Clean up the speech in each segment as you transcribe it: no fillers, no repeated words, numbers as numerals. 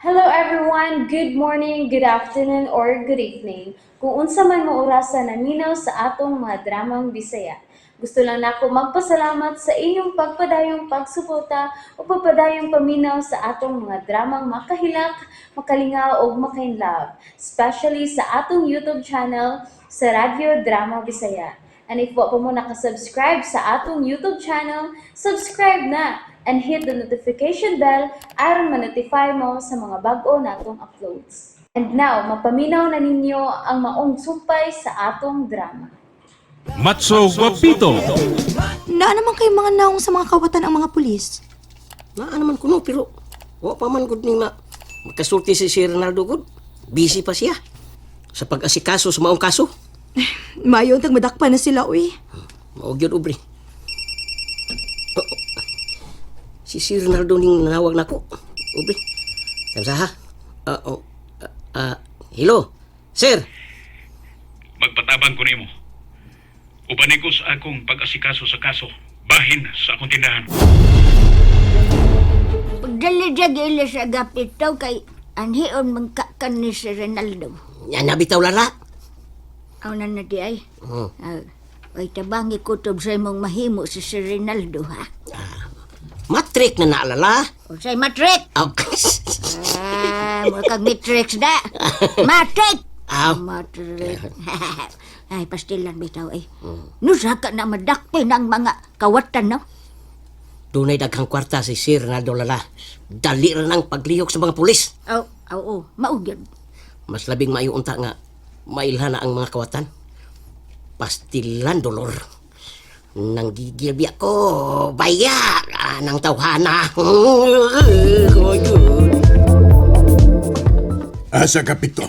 Hello everyone! Good morning, good afternoon, or good evening. Kung unsa man mo orasa naminaw sa atong mga dramang Bisaya. Gusto lang nako magpasalamat sa inyong pagpadayong pagsuporta o pagpadayong paminaw sa atong mga dramang makahilak, makalingaw ug makainlove, especially sa atong YouTube channel sa Radyo Drama Bisaya. And if wa pa mo nakasubscribe sa atong YouTube channel, subscribe na and hit the notification bell aron ma-notify mo sa mga bag-o natong uploads. And now, mapaminaw na ninyo ang maong sumpay sa atong drama. Matso Guapito. Naa naman kay mga naong sa mga kawatan ang mga pulis. Naa naman kuno pero wa pa man gud ning ma makasulti si Sir Ronaldo gud. Busy pa siya sa pag-asikaso sa maong kaso. Mayo tag madakpan na sila uy. Mao gyud, Aubrey. Oh, oh. Si Sir Ronaldo ning nanawag nako. Aubrey. Kamsa ha? Ah, oh, ah, ah, hello. Sir. Magpatabang ko nimo. Ubanin ko sa akong pag-asikaso sa kaso, bahin sa akong tindahan. Pagdali dyan ila sa agapito kay anhion mangkakan ni si Ronaldo. Nya na bitaw lala. Aw na na di ay. Hmm. Ah, ay tabangi kutob sa imong mahimo si si Ronaldo ha. Matrik na naalala. O say matrix. Aw. Ah, mo kag matrix da. Matrix. Aw. Matrix. Ay, pastilan bitaw ay. Nusa ka na madakpin ang mga kawatan no. Dunay daghang kwarta si Sir Ronaldo lala. Dali ra nang paglihok sa mga pulis. Aw, aw, aw, mao gyud. Mas labing maayo unta nga mailhan na ang mga kawatan. Pastilan dolor. Nanggigil biya ko, baya, ah, nang tawhana. Asa ka, Pito?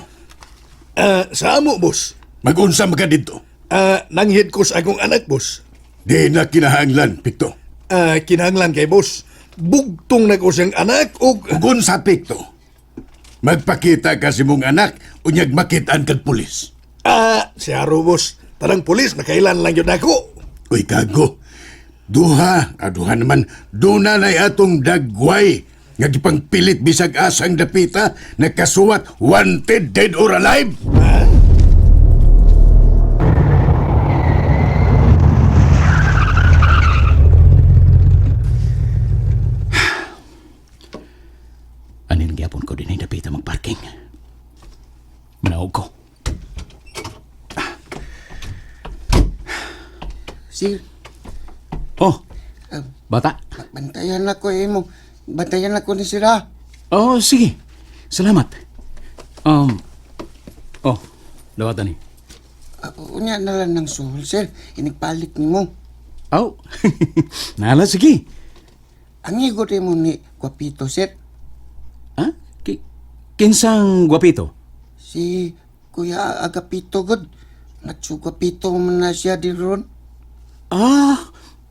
Ah, sa amo, boss. Magunsa man ka dito. Ah, nanghid ko sa akong anak, boss. Di na kinahanglan, Pito. Ah, kinahanglan kay boss. Bugtong na ko siyang anak og Ugunsa, Pito. Magpakita ka sa imong anak, unyag makitaan kag pulis. Ah, si Aro, boss. Tanang pulis, nakailan lang yun ako. Uy, kago. Duha, ah, duha naman, duna na atong dagway. Nga gipangpilit bisag asang dapita, nakasuwat, wanted, dead or alive. Anin gyapon ko dinhi dapita magparking. Manaog ko. Sir, Oh, bata. bantayan ako imo. Bantayan ako ni sila. Oh, sige. Salamat. Oh, dawatan ni. Unya na lang ng suhol, sir. Inigpalit nimo. Oh, nala sige. Ang igot imo ni Guapito, sir. Ha? Kinsang guwapito? Si Kuya Agapito, god. Natsu Guapito man na siya di ron. Ah,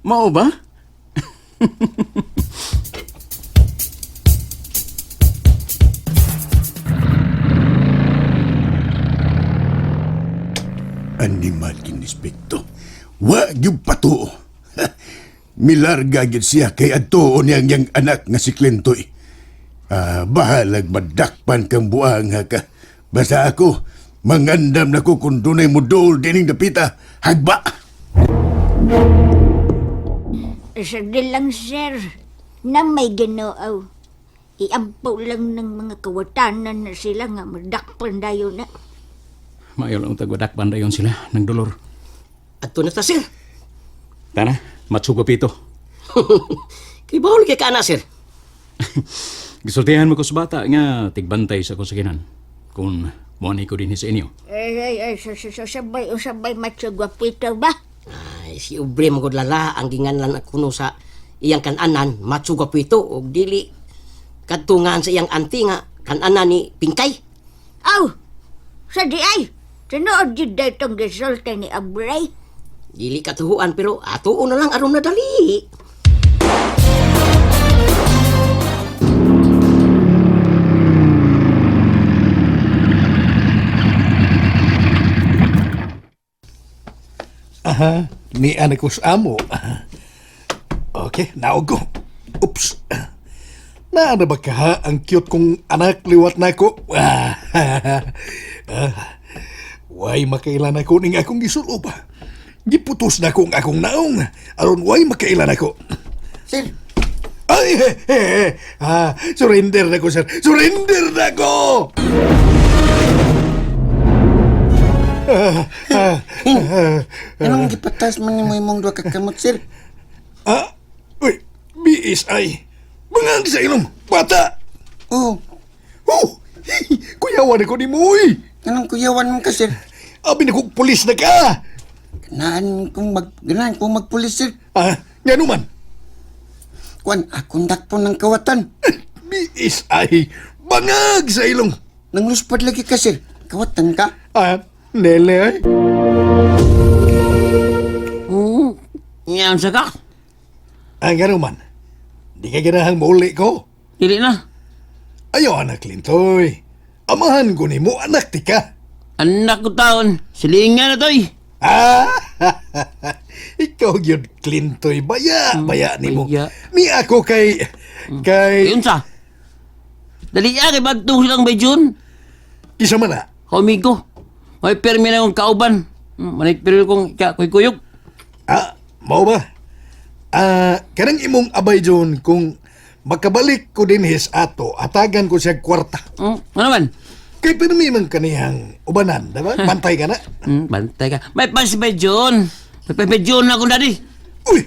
mao ba? Animal kinis, Pito. Wa gyud patuo. Milarga gyud siya kay adtuon niyang yang anak nga si Clintoy. Ah, bahalag madakpan kang buang ha ka. Basta ako, mangandam na ko kung dunay mo dool dining dapita. Hagba! Sa di lang sir, na may ginoow. Iampo lang ng mga kawatanan na sila nga madakpan dayon na. Maayo lang tagwadakpan dayon sila ng dolor. Adto na ta, sir. Tana, matso guwapito. Kay bawol kay kana, sir. Gisultihan mo ko sa bata nga tigbantay sa kusakinan. Kung mo ko dinhi sa inyo. Ay, ay, ay, sa, sa, sa, sabay, o sabay, macho gwapito ba? Ay, si Aubrey magud lala ang ginganlan kuno sa iyang kananan Matsu Guapito og dili kadtungan sa iyang auntie nga kananan ni Pingkay. Aw, sa di ay, tinuod yun daw itong resulta ni Abray. Dili katuhuan pero atuon na lang aron na dali. Aha, ni anak ko sa amo. Okay, naog ko. Oops. Naa na ba ka ang cute kong anak liwat nako? Ah, way makailan ako ning akong gisulob. Giputos na ko ang akong naong aron way makailan ako. Sir, Ay, eh, eh, eh. Ah, surrender na ko, sir. Surrender na ko! anong gipatas man nimo imong duha ka kamot, sir? Ah, uy, BSI. Bangang sa ilong, bata! Oh, Oh, kuyawan ako ni Moy. anong kuyawan mo ka, sir? Abi na kong pulis na ka. Ganahan kong magpulis, sir. Ah, nga naman. Kuan, akong dakpo ng kawatan. BSI, bangag sa ilong. Nangluspad lagi ka, sir. Kawatan ka. Ah, nele ay. Ngayon sa ka? Ah, nga naman. Di ka ganahang mauli ko. Dili na. Ayaw, anak Lintoy. Amahan ko ni mo, anak ti ka. Anak ko taon. Silingan na toy. Ah, ikaw yun, Clintoy. Baya, baya ni mo. Baya. Ni ako kay, kay, Ayun sa. Dali ah, kay bagtong silang bay June. isa man ah. Kaumigo. May permi na akong kauban. Manay permi kong kuy-kuyog. Ah, mao ba? Ah, kanang imong abay John kung makabalik ko din his ato, atagan ko siya kwarta. Ano man? Kay pirmi man kaniyang ubanan, diba? Bantay ka na. Bantay ka. May pas bay June. May pas bay June ako daddy. Uy!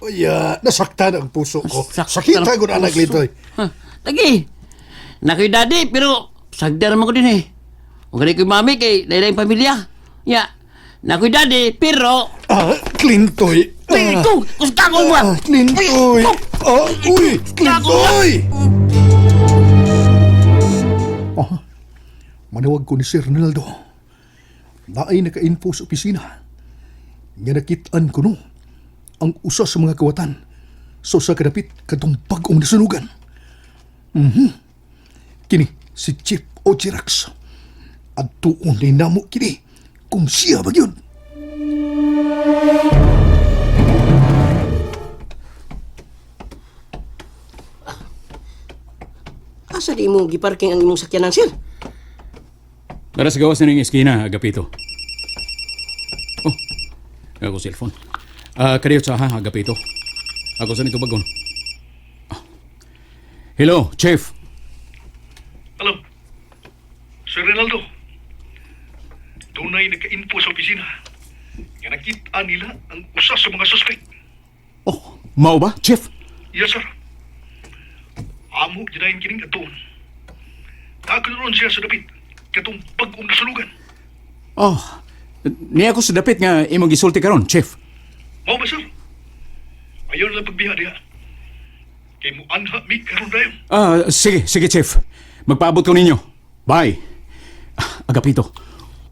Uy, ah, nasaktan ang puso ko. Nasaktan Sakita ang ko na anak puso. Litoy. Huh, Lagi. Nakoy daddy, pero sagdar man ko din eh. Huwag ganun ko'y mami kay lain pamilya. Ya. Nakoy daddy, pero... Ah, Clintoy. Ay, Ah, ito! Gusto ko mo! ah, Clintoy. Ah, uy, Clintoy! Ah, manawag ko ni Sir Ronaldo. Naay naka-info sa opisina. Nga nakitaan ko no, ang usa sa mga kawatan sa usa kadapit katong bag-ong nasunugan. Kini si Chief Ochirax. At tuon ni namo kini kung siya ba yun. Asa di mo giparking ang imong sakyanan, sir? Dara sa gawas na ning eskina, Agapito. Oh, ako cellphone. Ah, kadiyo sa ha, Agapito. Ako sa nito bagon. Ah. Hello, Chief. Hello. Sir Ronaldo. Dunay naka-info sa opisina. Nga nakita nila ang usa sa mga suspect. Oh, mao ba, Chief? Yes, sir. Amo ginayin kining atuon. Nakaroon siya sa dapit katong bag-ong nasulugan. Oh, niya ako sa dapit nga imong gisulti karon, Chief. Mao ba, sir? Ayaw na lang pagbiha diha. Kay mo anha mi karon dayon. Ah, sige, sige, Chief. Magpaabot ko ninyo. Bye. Ah, Agapito,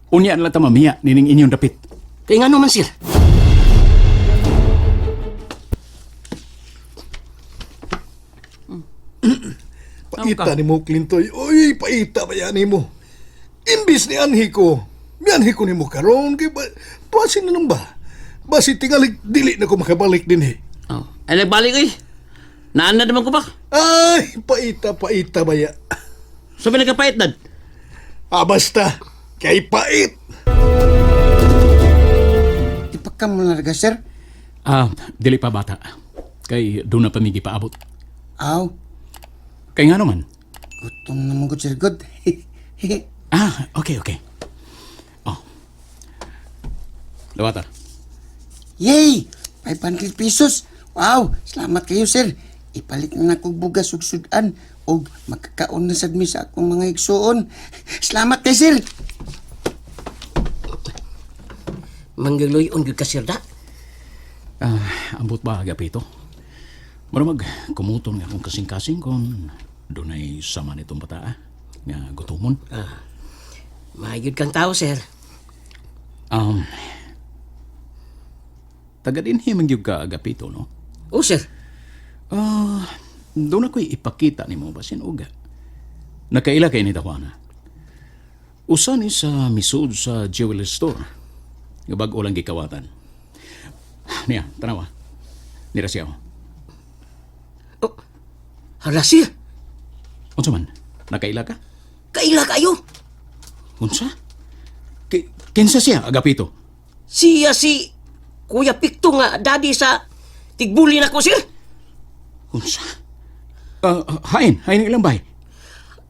unya na lang ta mamiya nining inyong dapit. Kay nga man, sir? Paita ni mo, Clintoy. Uy, paita ba yan mo? Imbis ni anhi ko, mianhi ko ni mo karon kay ba, basin na lang ba? Basi tingali dili na ko makabalik din eh. Oh. Ay, nagbalik eh. Naan na naman ko ba? Ay, paita, paita ba ya? Sabi nagkapait dad. Ah, basta, kay pait. Di pa ka mo larga, sir. Ah, dili pa bata. Kay doon na pamigi paabot. Aw, Kay nga naman. gutom na mo ko, sir. Good. Ah, okay, okay. Oh. Lawata. Yay! 500 pesos. Wow, salamat kayo, sir. Ipalit na nako bugas ug sudan og makakaon na sad mi sa akong mga igsuon. Salamat kay sir. Manggaloy-on gyud ka, sir, da. Ah, ambot ba, Agapito? Mura mag kumuton nga akong kasing-kasing kung dunay sama nitong bataa nga gutomon. Mahayod kang tao, sir. Taga dinhi man gyud ka, Agapito, no? Oh, sir. Ah, doon ako'y ipakita nimo basin uga. Nakaila kay ni Tawana. Usa ni sa misud sa jewelry store. Nga bag-o lang gikawatan. Niya, tanawa. Nira siya. oh. Oh. Hala, sir. Unsa man? Nakaila ka? Kaila kayo. Unsa? Kinsa siya, Agapito? Siya si Kuya Pikto nga daddy sa tigbuli nako, sir. Unsa? Hain, hain ang ilang bahay.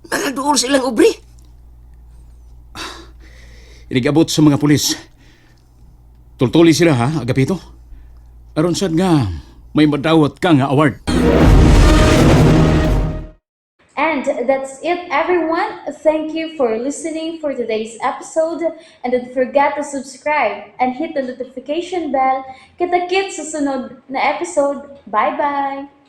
Naraduol sa ilang ubre. Inigabot sa mga pulis. Tultuli sila ha, Agapito. Aron sad nga may madawat ka nga award. And that's it, everyone. Thank you for listening for today's episode. And don't forget to subscribe and hit the notification bell. Kita-kits sa sunod na episode. Bye-bye!